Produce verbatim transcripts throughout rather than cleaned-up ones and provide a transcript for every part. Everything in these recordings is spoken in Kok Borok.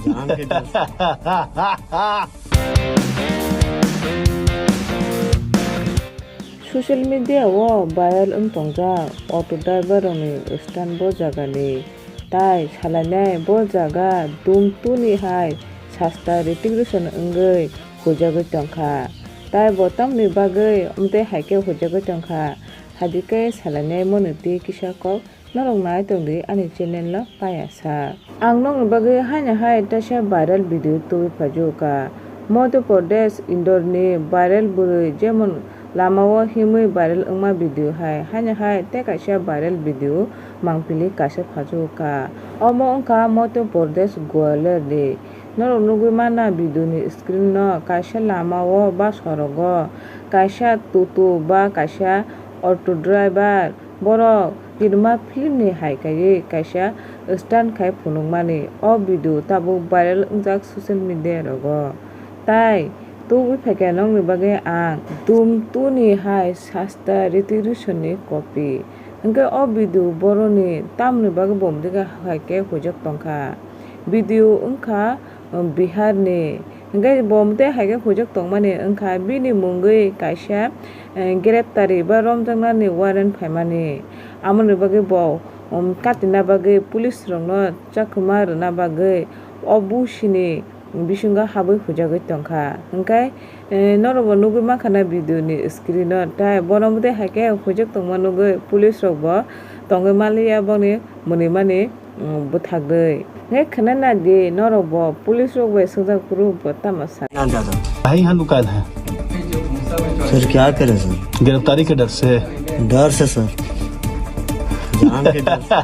Social media o viral wng tongjak auto driver rokni stand bo jagani, tai salainai bo jaga dum tuni hai sasta Hrithik Roshan wngwi huijagwi tongkha. Tai bo tamni bagwi omtwi hai khe huijagwi tongkha, hadi khe salainai mwnwi twi kisa kok. Norok nai tongdi ani channel no payasa. Ang nokni bagwi haino hai teisa viral video tubui phaijuka. Madhya Pradesh Indore ni viral bwrwi jemon lama o himwi viral wngma video hai, haino hai tei kaisa viral video mangpili kaisa phaijuka. Omo wngkha Madhya Pradesh Gwalior ni. Norok nugwi mana video ni screen no, kaisa lama o bus o rogo kaisa toto ba kaisa auto driver. Borok kirima film ni hai kaiwi kaisa stunt khai phunukmani. O video tabuk viral wngjak social media rogo. Tai tubui phaikha nokni bagwi ang Dum two ni hai sasta Hrithik Roshan ni copy. Hwnkhe o video boroni tamni bagwi bo omtwi khe hai khe huijak tongkha. Video wngkha Bihar ni. Hwnkhe bo omtwi hai khe huijak tongmani wngkha bini mungwi kaisa, eh, greptari ba romjaknani warrant phaimani. Amoni bagwi bo, um, katina bagwi police rokno chakhuma rwna bagwi o busini bisingo habwi huijagwi tongkha. Hwnkhe, eh, norokbo nugwi mankha na video ni screen o, tai bono omtwi hai khe huijak tongma nugwi police rokbo tongwi manliya boni mwnwimani. Bwthakdwi. Hwnkhe khwnana di, norok bo police rok bai swngjak phuru bo tamo sa. भाई यहाँ दुकान है। सर, क्या करें सर? गिरफ्तारी के डर से। डर से सर। जान के डर से।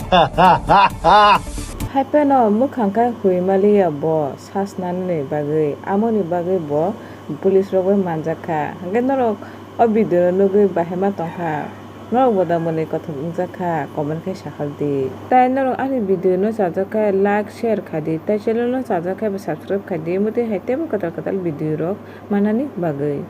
Hai phano mwkhang khe hwi maliya bo sasnani bagwi, amoni bagwi bo police rok bai manjak kha. Hwnkhe norok o video no nugwi bahai ma tong kha. Norok bo da mwnwi kothok wngjak kha, comment khai sakhal di. Tai norok ani video no chajak khe like, share khai di, tai channel no chajak khe bo subscribe khai di, motwi hai teibo kwtal kwtal video rok manani bagwi.